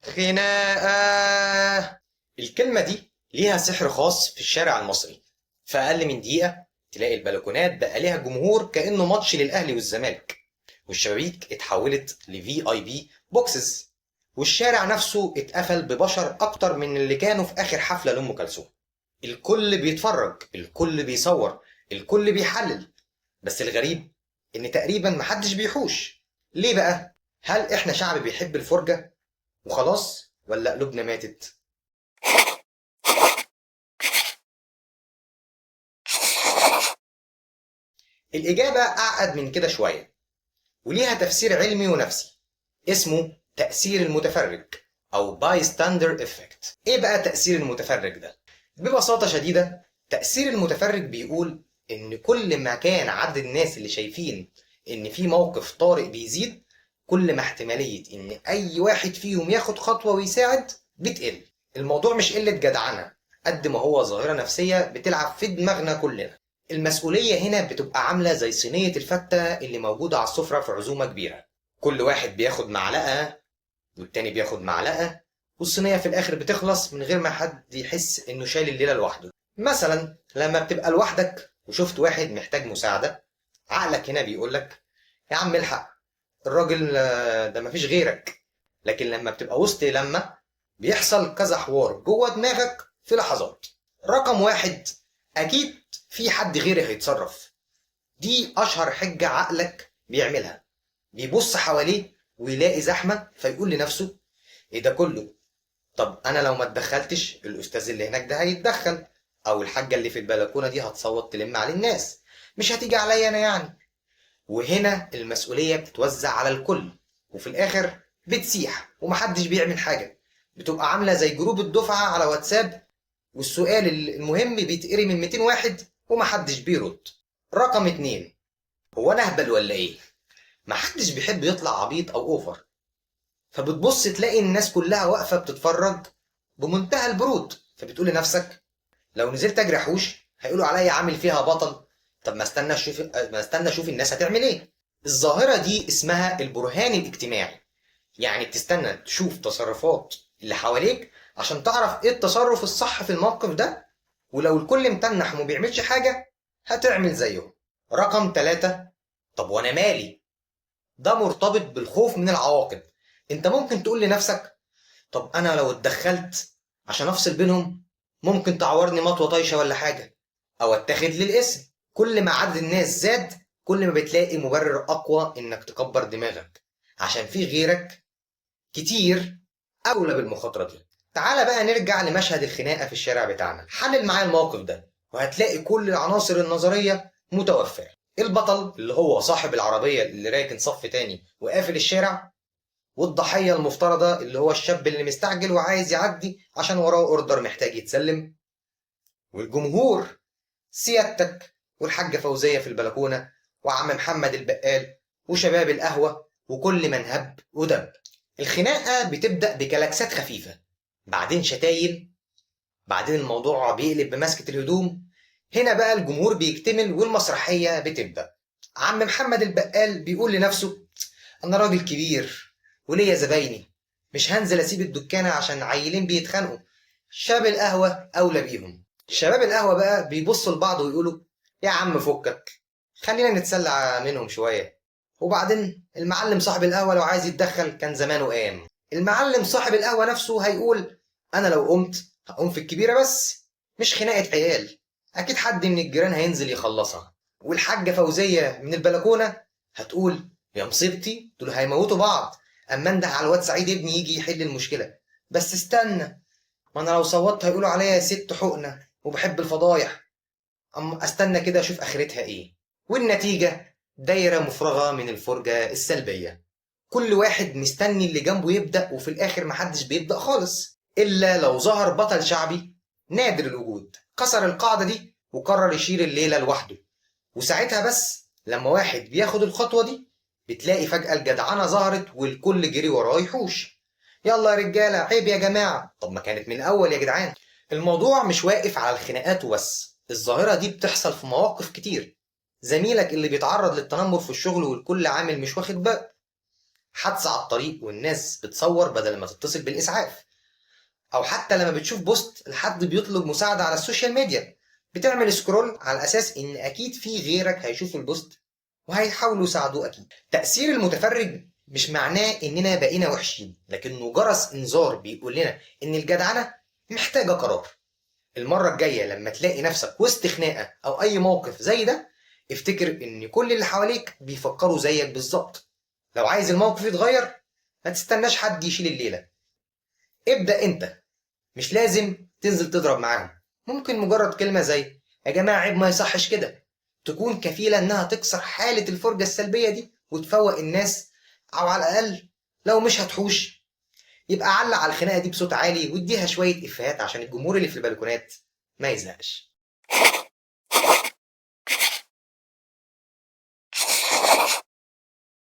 خناقة. الكلمة دي ليها سحر خاص في الشارع المصري. في أقل من دقيقة تلاقي البلكونات بقى ليها جمهور كأنه ماتش للأهلي والزمالك، والشبابيك اتحولت ل VIP boxes، والشارع نفسه اتقفل ببشر أكتر من اللي كانوا في آخر حفلة لأم كلثوم. الكل بيتفرج، الكل بيصور، الكل بيحلل، بس الغريب إن تقريبا محدش بيحوش. ليه بقى؟ هل إحنا شعب بيحب الفرجة وخلاص ولا قلوبنا ماتت؟ الإجابة أعقد من كده شوية، وليها تفسير علمي ونفسي اسمه تأثير المتفرج أو bystander effect. إيه بقى تأثير المتفرج ده؟ ببساطة شديدة تأثير المتفرج بيقول إن كل ما كان عدد الناس اللي شايفين إن في موقف طارئ بيزيد، كل ما احتمالية إن أي واحد فيهم ياخد خطوة ويساعد بتقل. الموضوع مش قلة جدعنة قد ما هو ظاهرة نفسية بتلعب في دماغنا كلنا. المسؤولية هنا بتبقى عاملة زي صينية الفتة اللي موجودة على السفرة في عزومة كبيرة، كل واحد بياخد معلقة والتاني بياخد معلقة، والصينية في الآخر بتخلص من غير ما حد يحس إنه شايل الليلة لوحده. مثلا لما بتبقى لوحدك وشفت واحد محتاج مساعدة، عقلك هنا بيقولك يا عم الحق الراجل ده مفيش غيرك. لكن لما بتبقى وسط لما بيحصل كذا حوار جوه دماغك في لحظات. رقم واحد، أكيد في حد غيري هيتصرف. دي أشهر حجة عقلك بيعملها، بيبص حواليه ويلاقي زحمة فيقول لنفسه إيه ده كله؟ طب أنا لو ما اتدخلتش الأستاذ اللي هناك ده هيتدخل، أو الحاجة اللي في البلكونة دي هتصوت تلم على الناس، مش هتيجي عليا أنا يعني. وهنا المسؤولية بتتوزع على الكل، وفي الآخر بتسيح ومحدش بيعمل حاجة. بتبقى عاملة زي group الدفعة على واتساب، والسؤال المهم بيتقري من 200 واحد ومحدش بيرد. رقم 2، هو أنا أهبل ولا إيه؟ محدش بيحب يطلع عبيط أو over، فبتبص تلاقي الناس كلها واقفة بتتفرج بمنتهى البرود، فبتقول لنفسك لو نزلت أجري أحوش هيقولوا عليا عامل فيها بطل، طب ما استنى أشوف الناس هتعمل إيه. الظاهرة دي اسمها البرهان الاجتماعي، يعني بتستنى تشوف تصرفات اللي حواليك عشان تعرف ايه التصرف الصح في الموقف ده، ولو الكل متنح وما بيعملش حاجة هتعمل زيه. رقم 3، طب وانا مالي؟ ده مرتبط بالخوف من العواقب. انت ممكن تقول لنفسك طب انا لو اتدخلت عشان افصل بينهم ممكن تعورني مطوة طايشة ولا حاجة، او اتاخد للاسم. كل ما عدد الناس زاد كل ما بتلاقي مبرر اقوى انك تكبر دماغك، عشان في غيرك كتير اولى بالمخاطرة دي. تعالى بقى نرجع لمشهد الخناقة في الشارع بتاعنا. حلل معايا الموقف ده وهتلاقي كل العناصر النظرية متوفرة. البطل اللي هو صاحب العربية اللي راكن صف تاني وقافل الشارع، والضحية المفترضة اللي هو الشاب اللي مستعجل وعايز يعدي عشان وراه اوردر محتاج يتسلم، والجمهور سيادتك والحاجة فوزية في البلكونة وعم محمد البقال وشباب القهوة وكل من هب ودب. الخناقة بتبدأ بكلاكسات خفيفة، بعدين شتايم، بعدين الموضوع بيقلب بمسكة الهدوم. هنا بقى الجمهور بيكتمل والمسرحية بتبدأ. عم محمد البقال بيقول لنفسه أنا راجل كبير وليا زبايني، مش هنزل أسيب الدكانة عشان عيلين بيتخانقوا، شباب القهوة أولى بيهم. شباب القهوة بقى بيبصوا لبعض ويقولوا يا عم فكك، خلينا نتسلى منهم شوية. وبعدين المعلم صاحب القهوة لو عايز يتدخل كان زمانه قام. المعلم صاحب القهوة نفسه هيقول أنا لو قمت هقوم في الكبيرة بس، مش خناقة عيال، أكيد حد من الجيران هينزل يخلصها. والحاجة فوزية من البلكونة هتقول يا مصيبتي دول هيموتوا بعض، أما انده على الواد سعيد ابني يجي يحل المشكلة، بس استنى ما أنا لو صوتت هيقولوا عليا ست حقنة وبحب الفضايح، أما استنى كده أشوف آخرتها إيه. والنتيجة دايرة مفرغة من الفرجة السلبية، كل واحد مستني اللي جنبه يبدأ، وفي الآخر محدش بيبدأ خالص، إلا لو ظهر بطل شعبي نادر الوجود كسر القاعدة دي وقرر يشيل الليلة لوحده. وساعتها بس لما واحد بياخد الخطوة دي بتلاقي فجأة الجدعنة ظهرت والكل جري وراه يحوش، يلا يا رجالة عيب يا جماعة، طب ما كانت من الأول يا جدعان. الموضوع مش واقف على الخناقات وبس، الظاهرة دي بتحصل في مواقف كتير. زميلك اللي بيتعرض للتنمر في الشغل والكل عامل مش واخد باله، حادثة على الطريق والناس بتصور بدل ما تتصل بالإسعاف، أو حتى لما بتشوف post لحد بيطلب مساعدة على ال social media بتعمل scroll على أساس إن أكيد في غيرك هيشوف ال post وهيحاولوا يساعدوه أكيد. تأثير المتفرج مش معناه إننا بقينا وحشين، لكنه جرس إنذار بيقول لنا إن الجدعنة محتاجة قرار. المرة الجاية لما تلاقي نفسك وسط خناقة أو أي موقف زي ده، افتكر إن كل اللي حواليك بيفكروا زيك بالظبط. لو عايز الموقف يتغير ما تستناش حد يشيل الليلة، ابدأ أنت. مش لازم تنزل تضرب معاهم، ممكن مجرد كلمة زي يا جماعة عيب ما يصحش كده تكون كفيلة إنها تكسر حالة الفرجة السلبية دي وتفوق الناس، أو على الأقل لو مش هتحوش يبقى علق على الخناقة دي بصوت عالي واديها شوية إفيهات عشان الجمهور اللي في البلكونات ما يزهقش.